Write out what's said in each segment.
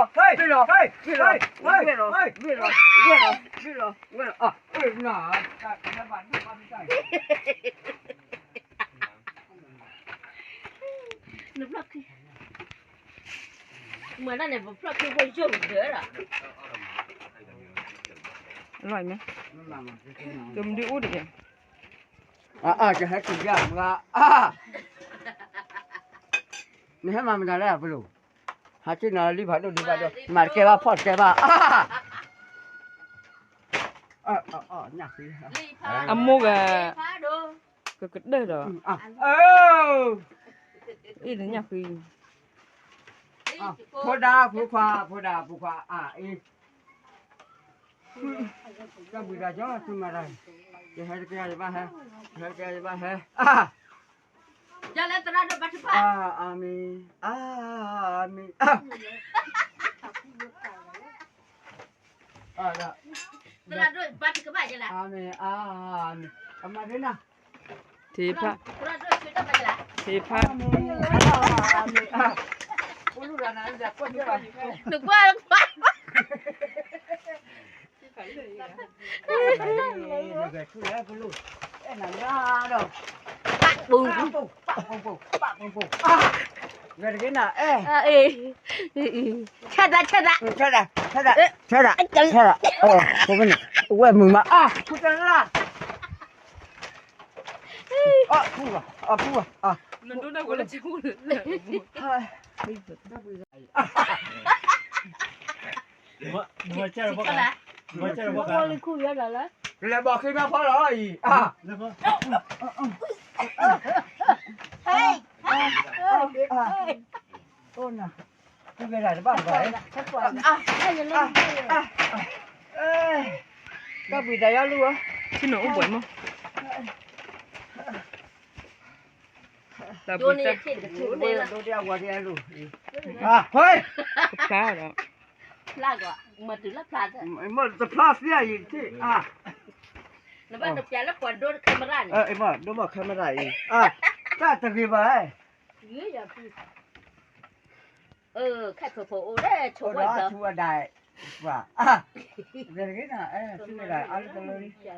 ဝ့ၢ်လီၤ, ဝ့ၢ်လီၤ, ဝ့ၢ်လီၤ, ဝ့ၢ်လီၤ, ဝ့ၢ်လီၤ, ဝ့ၢ်လီၤ, ဝ့ၢ်လီၤ, အ့ၣ်, နဖျီၣ်ခံ, မ့ၢ်ဒၣ်န့ၣ် ပဖျီၣ်ခံဖိယိၣ်ကဒၢဒီး, အလီၤမ့ၢ်, ကမဒုအိၣ်တက့ၢ်, အါ, ကဟဲက့ၤယါမုၢ်ဂၤ, အါ, နဟဲမၤမတၤလဲၣ် ပလိၣ်, ဟးက့ၤနီၤလံဖးဒိၣ်ဒံးဘၣ်ဒီး မၤတကဲဘၣ်ဖီၣ်တကဲဘၣ်, အါ, အမိၢ်ဂၤ, ကကတၢၢ်ဒီး, အ့ၣ်နညၣ်ဃံ, ဖိဒါဖိခွါ ဖိဒါဖိခွါ အါအ့ၣ်, ကဘှံးတၢ်ကၠီသုမၤတၢ်, ယဟဲတကဲယဘၣ်ဟဲ, ယဟဲတကဲယဘၣ်ဟဲ, ယလဲၤသရၣ်ဒိၣ်ဘၣ်တဖၣ်, အါမ့ၢ်, အါမ့ၢ်, သရၣ်ဒိၣ်ဘၣ်တကဘၣ်ယလဲၣ်, အါမ့ၢ်, အါမ့ၢ်, အမၤဒ်နၤ, ထံဖး, ထံဖး, နကွၢ်, ပူၤ, ပူၤ, ပူၤ, ပူၤ, ဆဲးဒၣ်, ဆဲးဒၣ်, ဆဲးဒၣ်, ဆဲးဒၣ်, ဆဲးဒၣ်, ဝဲမုာ်မး, အါ, ဖုတလၢ် အပူၤဘၣ်, အပူၤဘၣ်, အါ, နဒိၣ်ဒၣ်ဝဲလၢဆၢမုၢ်လၢ်, ကလဲၤဘီၣ်ဃ့မ့ၢ်ဖီလီၤအံၤ, အါ, အိၣ်နၤ, ကဘၣ်တဘၣ်ဘၣ်, တၢ်ဘှံးတၢ်ယါလူၤဧၢ, ထံနအိၣ်ဘှံးမး, တၢ်ဘှံးတၢ်, ဒိၣ်ဒၣ်အဝဲဒၣ်လူၤ, ဟဲ, ကဖျါဒီး, ဖျါကီး, မ့ၢ်တုၤလၢဖျါ, မ့ၢ်တဖျါသ့အံၤတထံၣ်, အါ, နဘၣ်တပျးလၢပှၤဒိတ camera န့ၣ်, ဒိဘၣ် camera အံၤ, အါ, တၢ်တဂ့ၤဘၣ်, အိၣ်ဒီးထူဝဲဒၣ်, ပှၤ, ဂ့ၤတဂ့ၤနၤ, ထူဝဲဒၣ်အါလၢတလၢလံ,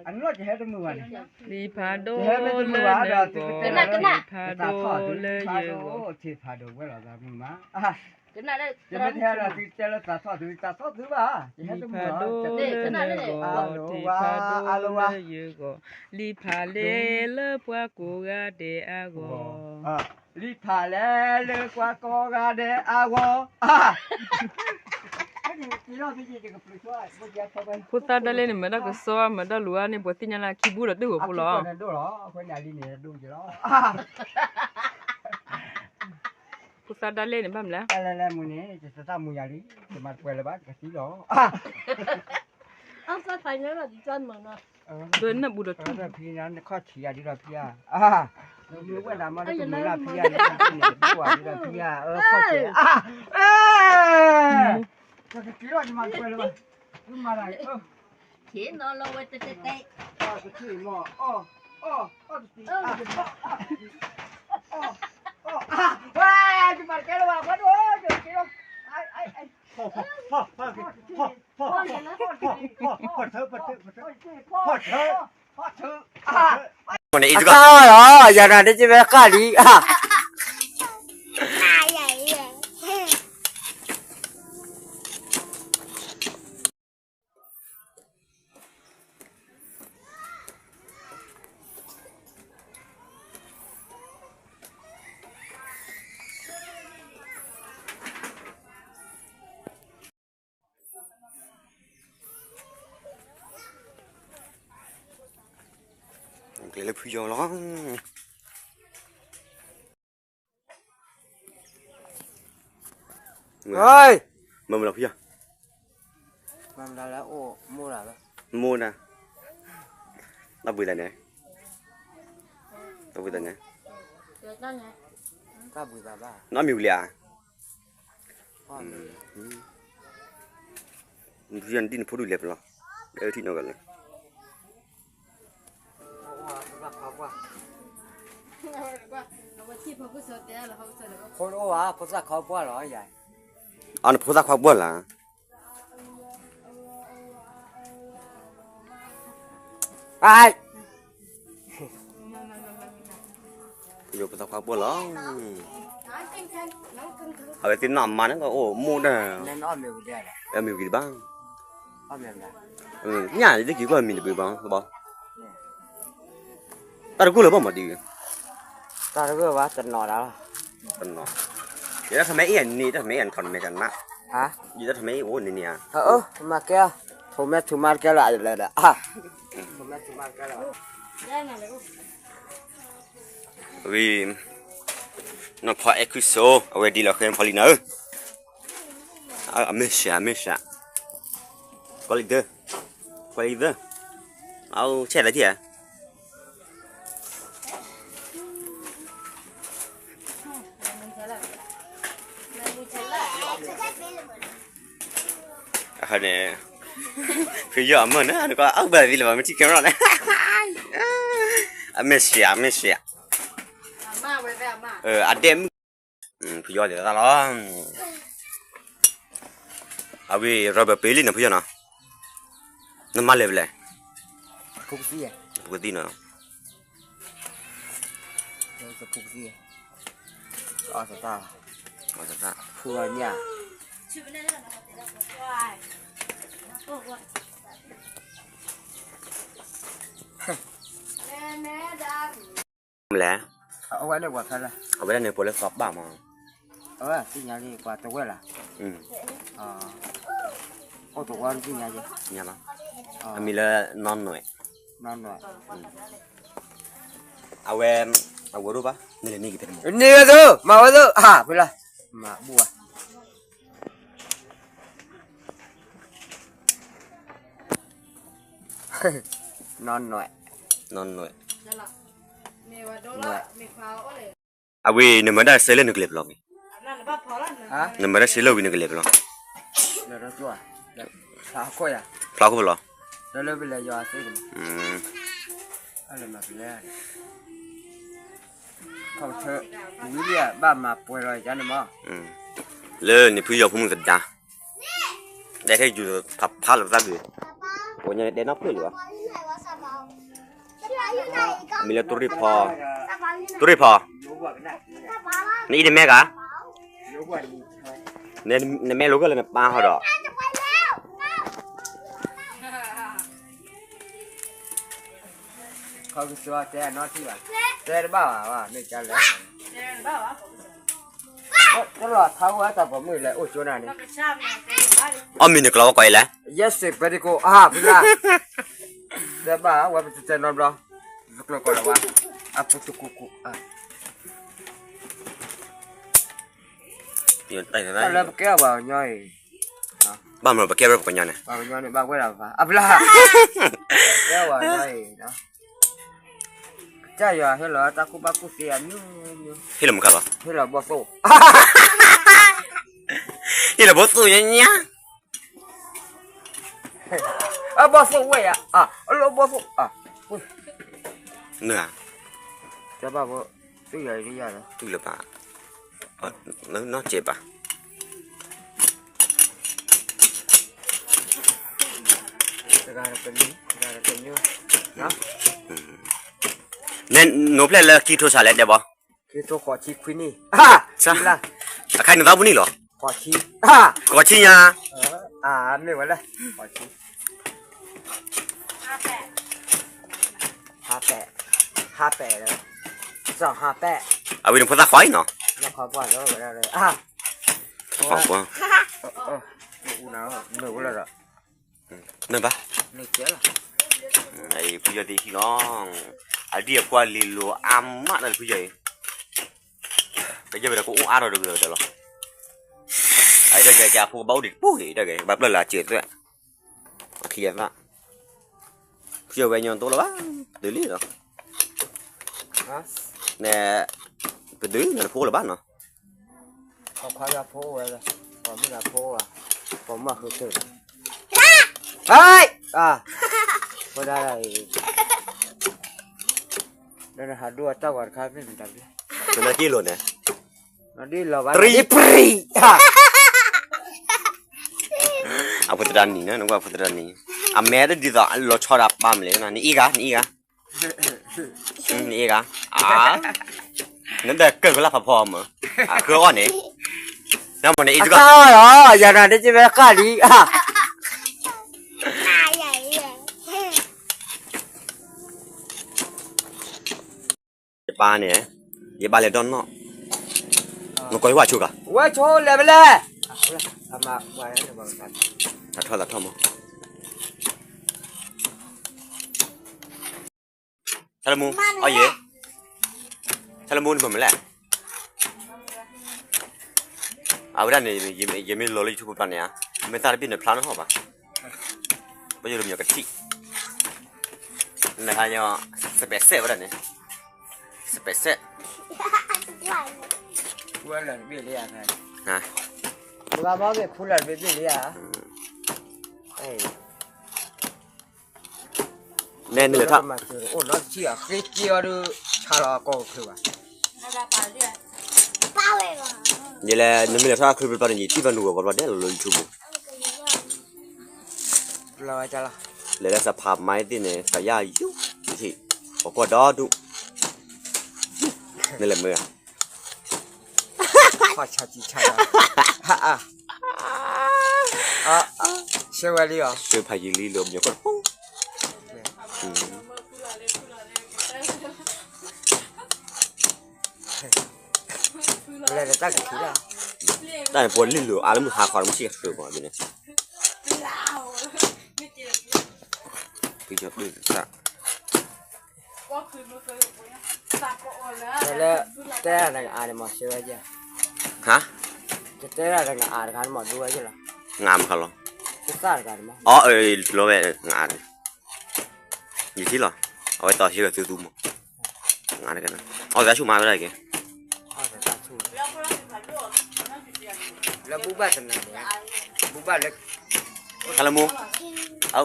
အနီၢ်ကဟဲတမုာ်ဘၣ်န့ၣ်, လံဖးဒိၣ်လၢနဂီၢ်, လံဖးဒိၣ်လၢယဂီၢ်, ထံဖးဒိၣ်ဝဲလီၤသးမုာ်မး, ယမ့ၢ်တဟဲဒီးသုတဲလၢသးထီၣ်သု, သးထီၣ်သုဘၣ်, ယဟဲတမုာ်လီၤ, လံဖးဒိၣ်လၢနဂီၢ်, ထံဖးဒိၣ်လၢယဂီၢ်, လံဖးလဲၢ်လၢပှၤကိးဂၤဒဲးအဂီၢ် လံဖးလဲၢ်လၢပှၤကိးဂၤဒဲးအဂီၢ်, ဖိသၣ်ဒၣ်လဲၣ်န့ၣ် မ့ၢ်ဒၣ်ကစီၣ် မ့ၢ်ဒၣ်လူၤအါန့ၣ် ပှၤသ့ၣ်ညါလၢခံဘူၣ်ဒီးတၢ်ဂီၤဖိလီၤ, ဖိသၣ်ဒၣ်လဲၣ်န့ၣ် ဘၣ်မလဲၣ်, လဲၣ်လဲၣ်မုၢ်န့ၣ် ယသးမုာ်ယၤလံ, ယမၤတပှဲၤလၢၤဘၣ် ယကသံလီၤ, နၢ်ဘူဒီးဖံနခီၣ်ဆံးယၤဒ်ဒီးဖံဧါ, နမ့ၢ်ဝဲဒၣ်မ့ၢ်တမုာ်လၢဖံဧါ, နခီၣ်ဆံးဒ်ဒီးဖံဧါ, ခီၣ်ဆံး, ကက့ၤလီၤ ယမၤတပှဲၤလၢၤဘၣ်, မၤတၢ်, က့ၤနီၤလီၤဝဲတတဲတဲ, က့ၤမီၤ, အီၣ်, အီၣ်, အီၣ်တသံ, အီၣ်, အီၣ်, ဝဲ, ယမၤတကဲလၢၤဘၣ်, ဘၣ်ဒိၣ်, က့ၤလီၤ, ဖီၣ်, ဖီၣ်, ဖီၣ်, ဖီၣ်, ဖီၣ်, ဖီၣ်, ဖီၣ်, ဖီၣ်, ဖီၣ်, ဖီၣ်, အခါလီၤ ယၤနၤဒ်က့ၤဝဲဃၣ်လံ, ကျဲလၢဖုယီၤလီၤ, မၤမတၤဖုယီၤ, မၤမတၤလၢအိၣ်မိၢ်လၢ်လၢ, မိၢ်နၤ, တၢ်ဘှံးသးန့ၣ်, တၢ်ဘှံးသးန့ၣ်, တၢ်ဘှံးသးဘၣ်, နီၢ်မံၤဝံၤလံဧါ ဖုယီၤနဒ်နဖိဒုးလဲၤပလီၤ, အဲၣ်ထံၣ်နီၢ်ဂၤလၢာ်, ဖိတအိၣ်ဘၣ် ဖိသၣ်ခီပှၢ်လီၤယၤ, အနဖိသၣ်ခွါပှၢ်လၢ်, ယဖိသၣ်ခွါပှၢ်လီၤ, အဝဲသ့ၣ်နီၢ်မါန့ၣ်ကအိၣ်မိၢ်ဒၣ်, မ့ၢ်ဝံၤတဘၣ်, ညၣ်လၢတက့ၤကွၢ်မံၤတဘျုးဘၣ်, တၢ်တဂိၢ်လၢၤဘၣ်မးဒ်, တၢ်တဂိၢ်ဘၣ်တနီၤဒၣ်လီၤ, တနီၤ, ယတၢ်ထမ့ၢ်အံၤအန့ၣ် တၢ်ထမ့ၢ်အံၤအထီၣ်နမဲာ်တနး, ယတၢ်ထမ့ၢ်အံၤအိၣ်န့ၣ်န့ၣ်ဧါ, မၤကဲ, ထိးမဲာ်ထူးမါတကဲလၢၤလၢၤဒီး, ဝံၤ, နီၢ်ဖီအဲၣ်ခုၣ်စိ, အဝဲဒ်လီၤဃဲဖီလံနၤဧၢ, အမ့ၢ်စှၤ အမ့ၢ်စှၤ, ကွၢ်လံသၢ, ကွၢ်လံသၢ, အဆဲးသးထံၣ်ဧါ အခါန့ၣ်, ဖုယီၢ်အမၢၢ်န့ၣ် နကွၢ်အဘၢ်သံလၢၤဘၣ် မ့ၢ်ထံၣ် camera န့ၣ်, အမ့ၢ်စှၤ အမ့ၢ်စှၤ, အဒဲးမုၣ်, ဖုယီၢ်ဒဲးသၣ်လီၤ, အဝံၤ rubber ပ့ၤလံနီၤ ဖုယီၢ်နီၤ, နမၤလဲၣ်ဖဲလဲၣ်, ပကသံၣ်နီၤ မလဲၣ်, အဝဲဒၣ်န့ၣ်ပှၤလၢသီပၢ်မး, အဝဲသ့ၣ်ညါလံ ပှၤတဝဲၢ်လၢ်, အိၣ်တဝီတသ့ၣ်ညါ, အမံၤလၢနီၢ်နွဲၣ်, နီၢ်နွဲၣ်, အဝဲ, အဝဲဒိၣ်ဘၣ်, နလဲၤန့ၢ်က့ၤဖဲန့ၣ်မး, န့ၢ်ဝဲသိး မၤဝဲသိး ဟးဖုလၢ်, မၤဘူၣ်ဘၣ် နီၢ်နွဲၣ်, နီၢ်နွဲၣ်, အဝဲ နမၤတၢ်ဆဲးလၢနကလဲၤပလီၢ်မ့ၢ်, နမၤတၢ်ဆဲးလၢဝံၤနကလဲၤပလီၢ်, ဖျါခိၣ်ပလီၢ်, ဝံၤလံဘၣ်မၤပှဲၤလီၤန့ၣ်မး, လၢနဖုယီၢ်ဖိမုၣ်သဒါ ဒဲထဲယူၤဖးဖးလီၤပသးဘျုး, ပှၤညါန့ၣ်ဒဲနီၢ်ဖျၢၣ်လံဘၣ်, မံၤလၢတိရ့ၣ်ဖီ, တိရ့ၣ်ဖီ, နအံၤနမဲဂၤ, နမဲလိာ်ကလၢနပၢ်ဟီဒီး တဲတဘၣ်ဘၣ်, အီၣ်မ့ၤန့ၣ်ကျီဝဲကွၢ်အံၤလဲၣ်, ယဲစ့းပဲတကိး အါ ဖုလၢ်, တဲဘၣ်ဝဲပတဲတဲနီတဘျီ, ကျီကိးလၢၤဝဲ, အပူၤတကိးကိး, တၢ်လၢပကဲအီၤပှၤကညီအံၤ, ဘၣ်မနုၤပကဲဝဲပှၤကညီန့ၣ်, ပှၤကညီန့ၣ်ဘၣ်ဝဲဒၣ်ပှၤ အဖျါ, ကဲဝဲပှၤကညီအံၤ, ကစၢ်ယွၤဟ့ၣ်လီၤတၢ်ကူၣ်ဘၣ်ကူၣ်သ့အမျိုးမျိုး, ဟ့ၣ်လီၤမုၢ်ခါလီၤ, ဟ့ၣ်လီၤဘီၣ်သိၣ်, ဟ့ၣ်လီၤဘီၣ်သိၣ်ညါညါ, အဘီၣ်သိၣ်ဝဲယၤ, အလီၤဘီၣ်သိၣ်, နၤ, ကဘၣ်ဘီၣ်သိၣ်ယၤ, တူၢ်လၢၤဘၣ်, နီၢ်စဲးဘၣ်, နဲနိဖျဲၣ်လၢကံထိစးလဲၣ်ဒဲးဘီ, ကံထိဃိးဆံခွံနံၣ်, အခါနသးပူၤနံၣ်လီၤ, ဃိးဆံ, ဃိးဆံညါ, မ့ၢ်ဝဲလဲၣ်, ဃိးဆံ, ဟါပဲာ်, ဟါပဲာ်, စီၤဟါပဲာ်, အဝဲန့ၣ်ဖိသၣ်ခွါအံၤနီၤ, ဖိသၣ်ခွါ, မ့ၢ်ဝဲလၢဒီး နဘၣ်, ဖုယီၢ်သ့ၣ်ဟံၣ်လီၤ, အဒံၣ်အဖိအလံၤလိၤအါမးတၢ်ဖုယီၢ်အံၤ, ကယဲၢ်ပဒီးကအိၣ်အါထီၣ်တဂ့ၤဒီးလီၤ, အအံၤတၢ်ကဲကဲအဖိကဘၣ်အိၣ်ဒံးတပူၤဂ့ၤတၢ်ဂ့ၤ ကဘၣ်ပျၢ်လၢအစၢၤသွဲၣ်, အခံအသၣ်, ဖုယီၢ်ဝဲညီတိလီၤဘၣ်, တုၤလံလီၤ, နဲ, ပတုၤနတဖိလၢၤဘၣ်နီၤ ပှၤခွါလၢဖိဝဲ, ပှၤမုၣ်လၢဖိဝဲ, ပှၤမုၣ်ဃုတၢၢ်, ဟဲ, ဖိဒါအံၤ, ဒီးနဟးဒိအတၢ်ဝဲတခါမ့ၢ်မတၤလဲၣ်, နမ့ၢ်က့ၤလိာ်န့ၣ်, နဒ်လီၤဘၣ်, တရံးပြံး, အဖိသဒါနံၤနကွၢ်ဖိသဒါနံၤ, အမဲတဒ်သိးလီၤဆီဒၣ်ပာ်မလဲၣ်, နအ့ၣ်ဂၤ နအ့ၣ်ဂၤ, နအ့ၣ်ဂၤ, နဒၢးကၢၢ်ကလၢ်ဖးဖီမး, အဃၢအီၣ်န့ၣ်, နမ့ၢ်နအ့ၣ်ကၢၢ်, ယၤနၤတက့ဝဲဃၣ်လံ, ယပၢ်န့ၣ်, ယဘၣ်လဲၤဒီနီၣ်, နကွၢ်ယဝဲဆိက, ဝဲဆိလဲၤဖဲလဲၣ်, တၢ်ထီၣ်တၢ်ထီၣ်မး, ဆၢလၢမူ, အီယဲ, ဆၢလၢမူနမ့ၢ်မလဲၣ်, အဝဲဒၣ်န့ၣ်, ယမ့ၢ်လီၤလၢ YouTube ပျီန့ၣ်ဧါ, မ့ၢ်သၣ်တဘ့ၣ်န့ၣ်ဖျါနဟီၣ်ဘၣ်, ပယီၤတမံၤကထံၣ်, နဟါညါ, စပဲးစဲးဝဲဒၣ်န့ၣ်, စပဲးစဲး, ဝဲလၢတဘ့ၣ်လံဧါ, နဘၣ်ဘၣ်ဘ့ၣ်ခူလၢတဘ့ၣ်ဘ့ၣ်လံဧါ, နဲနုာ်လၢထီၣ်, အိၣ်နီတထံၣ်အဃ့က့အီၤဒီး, ဆါလီၤအကီၢ်အိၣ်ချၢဘၣ်, ယလဲၤ နမ့ၢ်လဲၤထီၣ်အချၢပျီပျီန့ၣ် ယထံၣ်ဘၣ်နုာ်ဂီၤပျီပျီဒဲးလီၤလၢ YouTube ပူၤ, လဲၤလၢစဖးမါသ့ၣ်န့ၣ် စယါယူၤ, ပကီၢ်ဒီဒူၣ်, နလဲၤမုာ်ဧါ, ဆါဆါဆါ, ဆှၢဝဲလံဧါ, ဆှၢဖးယံာ်လံလၢမ့ၢ်ကီၢ်တပူၤ, တၢ်န့ၣ်ပှၤလံၢ်လိာ်အါလၢမုၢ်ဟါခီလၢမုၢ်ဆ့ၣ်ဃၢၤမးန့ၣ်, ဖုယီၤဒုၣ်သၣ်, လၢ, တဲတၢ်တကအါန့ၣ်မ့ၢ်ဆှၢဝဲက့ၤ, ဟါ, တတဲတၢ်တကအါတခါန့ၣ်မ့ၢ်ဒိဝဲက့ၤလီၤ, ငါမခါလီၤ, တသၣ်တဂၤန့ၣ်မ့ၢ်, အီ, လီၤဝဲ, ငါန့ၣ်, ယထံၣ်လီၤ, အဝဲတီၤဟ့ၣ်ဝဲသုသူမး, ငါန့ၣ်ကဲ, အီသးဆူၣ်မၤဝဲဒၣ်က့ၤ, လၢဘူၣ်ဘၣ်တနၤန့ၣ်, ဘူၣ်ဘၣ်လၢ, ခါလၢမူ, အ,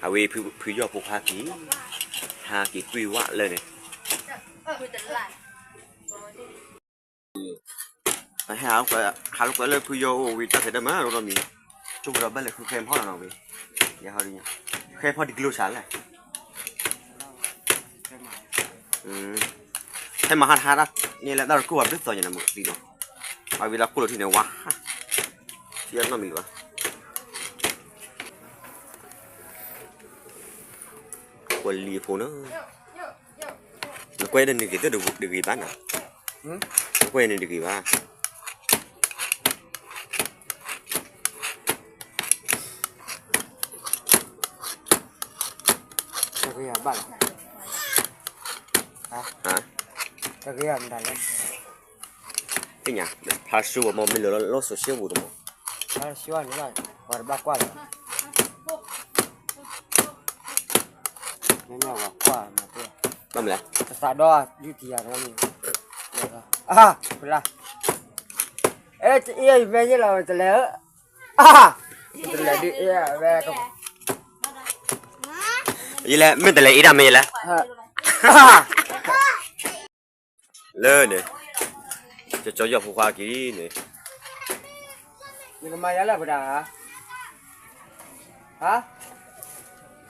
အဝဲဖုယီၢ်ဖိခွါက့ၤ, ဟါက့ၤကွံာ်ဝဲလၢန့ၣ်, ဟဲ, ဟးလိာ်ကွဲလၢဖုယီၢ်အိၣ်ဝံၤတၢ်ဖဲးဒၢမး ရိဒီမံၤ, ဆိကဒီးဘၣ်လဲၤဃုဃဲဖီၣ်လီၤနီၤဝံၤ, ယဟီဒ်ညါ, ဃဲဖီၣ်ဒံကျိၣ်စးလဲၣ်, ဟဲမၤဟါတဟါတၢ်, န့ၣ်လၢတၢ်ရကိၢ်ဘၣ်ဘျုးသီညါန့ၣ်မ့ၢ်သံလီၤ, အဝံၤလၢကိၣ်လီၤထံန့ၣ်ဝါ, ထံအနီၢ်မံၤလီၤဘၣ်, ပှၤလံၤဖိနီၤ, နကွဲးဒၣ်နဂ့ၤတဒဂ့ၤဘၣ်နီၤ, နကွဲးန့ၣ်တဂ့ၤဘၣ်, တဂ့ၤဘၣ်လီၤ, တဂ့ၤမတၤလဲၣ်, သ့ၣ်ညါ, ဖျါဆူဝဲမ့ၢ်မ့ၢ်လၢလီၤစိၤဆှၢပူၤတမး, ဖျါဆူဝဲန့ၣ်လီၤ, ပှၤတဘၣ်ကွၢ်လၢၤဘၣ်, မ့မ့ၢ်ပှၤကွၢ်မး, ဘၣ်မလဲၣ်, တသးဒီးဒုးတံၢ်ယၤတဂၤမ့ၢ်, အါ, ဖုလၢ, အဲ, တအ့ၣ်ယဖဲယ့ၣ်လီၤတလဲၣ်, အါ, တလဲၣ်ဒုးအ့ၣ်ဝဲ, ယလဲၣ် မ့ၢ်တလဲၣ်အ့ၣ်ဒၣ်မ့ၢ်ယလဲၣ်, လၢန့ၣ်, ကၠီယီၢ်ဖိခွါက့ၤန့ၣ်, နကမၤယၤလၢပဒၣ်, ဟါ,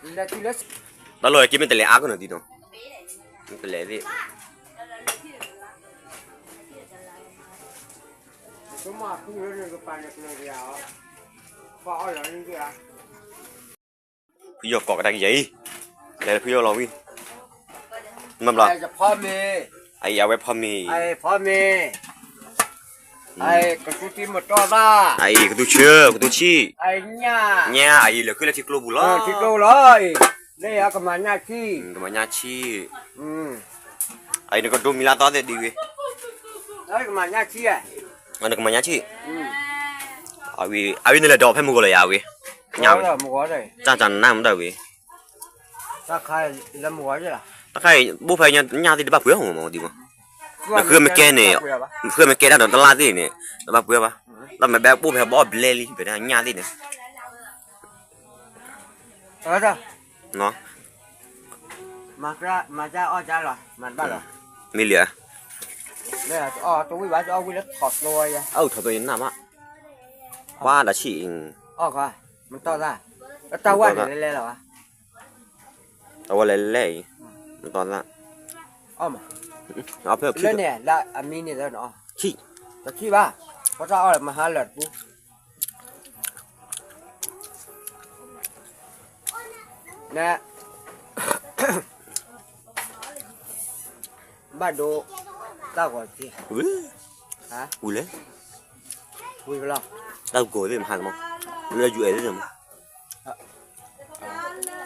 တၢ်လီၢ်က့ၤမ့ၢ်တလဲၤအါကနီၤဒ်နီၤ, မ့ၢ်တလဲၤသ့ၣ်, ဖုယီၢ်ကိးကဒါက့ၤယၤအံၤ, လဲၤလၢဖုယီၢ်လီၤဝံၤ, မ့ၢ်ဘျီ, အံၤအဝဲဖီမ့ၤ, ဖီမ့ၤ, ကသူထံမတီၢ်ဘၣ်, အံၤကသူဆၢ ကသူဆံၣ်, ညၣ်, အံၤလဲၤဃုလၢထံကျိပူၤလီၤ, ထံကျိလီၤ, လၢယကမၤညၣ်ဆံၣ်, ကမၤညၣ်ဆံၣ်, အံၤနကဒိမံၤလၢသီသ့ၣ်ဒ်ဝဲ, နကမၤညၣ်ဆံၣ်, အဝဲနလဲၤဒီးဖဲမုၢ်ဂီၤလီၤယၤဝဲ, ညၣ်ဝဲ, တၢ်တနၢ်မတၤဝဲ, တခါအံၤ ဘိၣ်ဖဲညၣ်သ့ၣ်တဘၣ်ပှ့ၤအီၤမးဒ်မး, နဃုမ့ၢ်ကဲန့ၣ်, နဃုမ့ၢ်ကဲတၢ်ဒီးတလါသ့ၣ်န့ၣ်, တဘၣ်ပှ့ၤဘၣ်, တၢ်မ့ၢ်ဘဲဘိၣ်ဖဲဘီဘျဲလံ ဖဲညၣ်သ့ၣ်န့ၣ် မၤတဘၣ်လီၤ, မ့ၢ်လံဧါ, အီၣ်တဝံၣ်ဘၣ် အီၣ်ဝံၣ်လၢထီၣ်သိယဲ, အအုၣ်ထီၣ်သိယနၢ်မး, ပှၤဒၣ်ဆံၣ်အံၤ, အီၣ်ခီ, မတီၢ်သၣ်, တၢ်ဝါန့ၣ်လဲၤလဲၤလီၤဘၣ်, တၢ်ဝါလဲၤလဲၤအံၤ, မတီၢ်သၣ်, အီၣ်မး, အဖဲအခံလၢန့ၣ် လၢအမံန့ၣ်သၢနီၤ, ဆံၣ်, တဆံၣ်ဘၣ်, ပှၤတၢ်အီၣ်မဟါလၢာ်တပူၤ န ဘၣ်ဒိတၢ်ဂီၤက့ၤ, ဝံၤလဲၣ်, ဝံၤလီၤ, တၢ်ဂီၤသ့ၣ်မဟါန့ၣ်မး, လၢ ယူၢ်အဲၣ် သ့ၣ်န့ၣ်မး,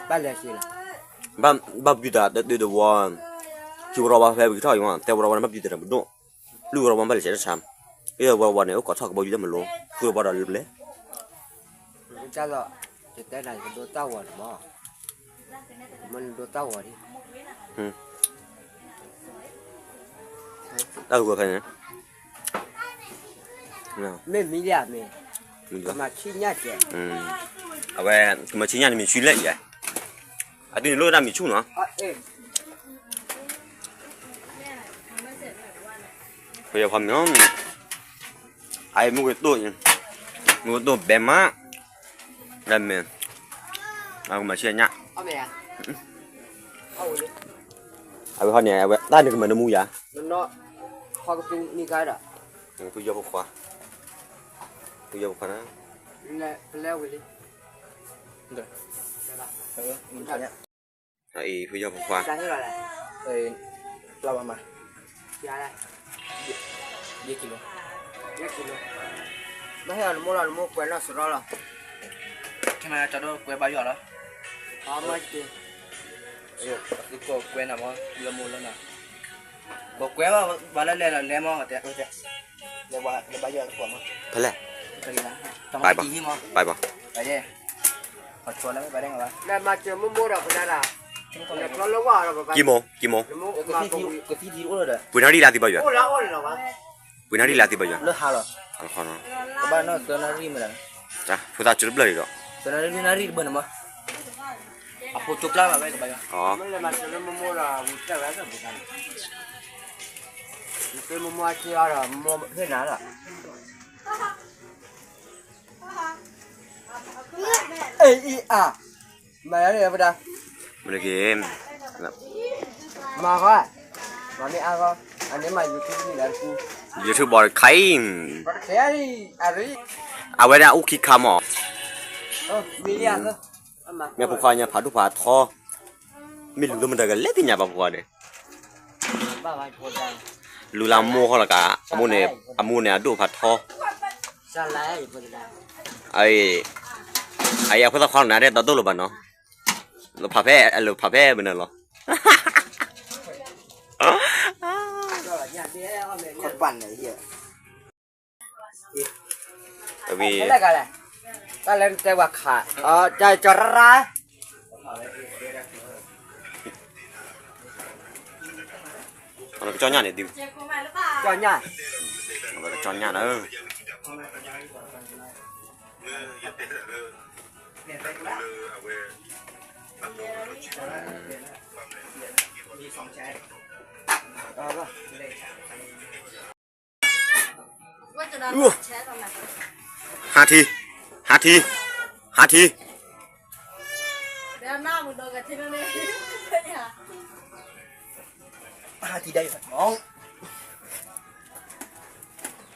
ဘၣ်လဲၤက့ၤလီၤ, ဘၣ်ပျံၤတၢ်တဒုတဝီ, စံးဝဲရီဘၣ်ဖဲပကထီၣ်အံၤမး တဲဝဲရီဘၣ်န့ၣ် ဘၣ်ပျံၤတၢ်တပဒိၣ်, လူၢ်ဝဲရီဘၣ်ဘၣ်လဲၤဆဲးတၢ်ဆါ, အဝဲရီဘၣ်န့ၣ် အိၣ်ကိးထီၣ်ကဘီယူၤလၢမလိၤ, ဃုဝဲရီဘၣ်ဒီးလၢပျဲ တၢ်လီၤ, ယတဲနၤ ယကဒိတၢ်ဂီၤန့ၣ်မး, မ့ၢ်နဒိတၢ်ဂီၤဒံး, တၢ်ဂီၤခဲန့ၣ်, မ့ၢ်မံၤလံဧါမ့ၢ်, မ့ၢ်မၤဆံညၣ်ကဲ, အဝဲ, ကမၤဆံညၣ်န့ၣ်မ့ၢ်ဆံလဲၣ်ယဲ, အဒုန့ၣ်လိၣ်ဝဲဒၣ်မ့ၢ်ဆူၣ်နီၤ, ဖဲယဖီမ့ၢ်, အအံၤမူကတိၢ်, မူကတိၢ်ဘဲမး, ဒ်မ့ၢ်, အကမၤဆံညၣ်, အဝဲဟီန့ၣ် အဝဲတၢ်န့ၣ်ကမၤနမူယၤ, ဖီကတူနံၣ်ခါဒီး, ဖုယီၤဖိခွါ, ဖုယီၤဖိခွါန့ၣ်, ပလဲဝံၤလံ, အအံၤ ဖုယီၤဖိခွါ, ပျၢ်ဘၣ်မး, ယဲၢ်ကံလိ, ယဲၢ်ကံလိ, ဘၣ်ဟဲအီၤနမိၢ်လီၤ နမိၢ်ကွဲးနီၢ်စရီလီၤ, ခဲမၤကၠီဒိၣ်ကွဲးဘါယွၤလီၤ, သုကိးကွဲးနၤမး လၢမိၢ်လီၤနၤ, ကိးကွဲးဘၣ်လၢလဲၤလီၤလဲၤမး, လဲၤဘါယွၤတကွၢ်မး, ဖဲလဲၣ်, ပဘၣ်, ပဘၣ်, ကံမိၢ်, ကံမိၢ်, ပှ့ၤနၣ်ရံၣ်လၢအသံဘါယွၤ, ပှ့ၤနၣ်ရံၣ်လၢအသံဘါယွၤ, ဖိသၣ်ကၠိတဘျၣ်ဒံးဒီး, အ, မ့ၢ်တဂ့ၤ, မၤဃီ, မၤမ့ၢ်အါဃီ, အန့ၣ်မၤ YouTube န့ၣ်လၢတပူၤ, YouTube ဘီတခါအံၤ, အဝဲဒၣ်အိၣ်ခံခါမး, မ့ၢ်ဖိခွါညါဖးဒိၣ်ဖးထီ, မ့ၢ်လူၤလၢမတၤကလဲၤသ့ၣ်ညါဘၣ်ဖိခွါဒီး, လူၤလၢအမိၢ်ဟီလီၤကး, အမိၢ်န့ၣ် အမိၢ်န့ၣ်အဒိၣ်ဖးထီ, အအံၤ, အအံၤအဖိသၣ်ခွါန့ၣ် အတဲတီဒိၣ်လၢၤဘၣ်နီၤ, လၢဖးဖဲ, လၢဖးဖဲမနုၤလီၤ, တဘၣ်န့ၣ်, ဝံၤ, တၢ်လၢနတဲဝဲခး, ကၠီရၢရၢ, ကၠီညၣ်န့ၣ်ဒုး, ကၠီညၣ်, ကၠီညၣ်လၢ ဟါထံ, ဟါထံ, ဟါထံ, ဟါထံဒၣ်,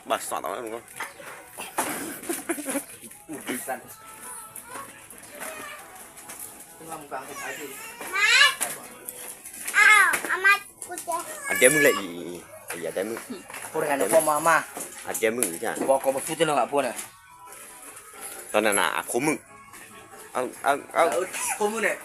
ဘၣ်စးတၢ်ဝဲ, အဒဲမုၣ်လဲၣ်အံၤ, အဒဲမုၣ်, အဒဲမုၣ်, တနၤနၤအဖိမုၣ်, ဖိမုၣ်န့ၣ်,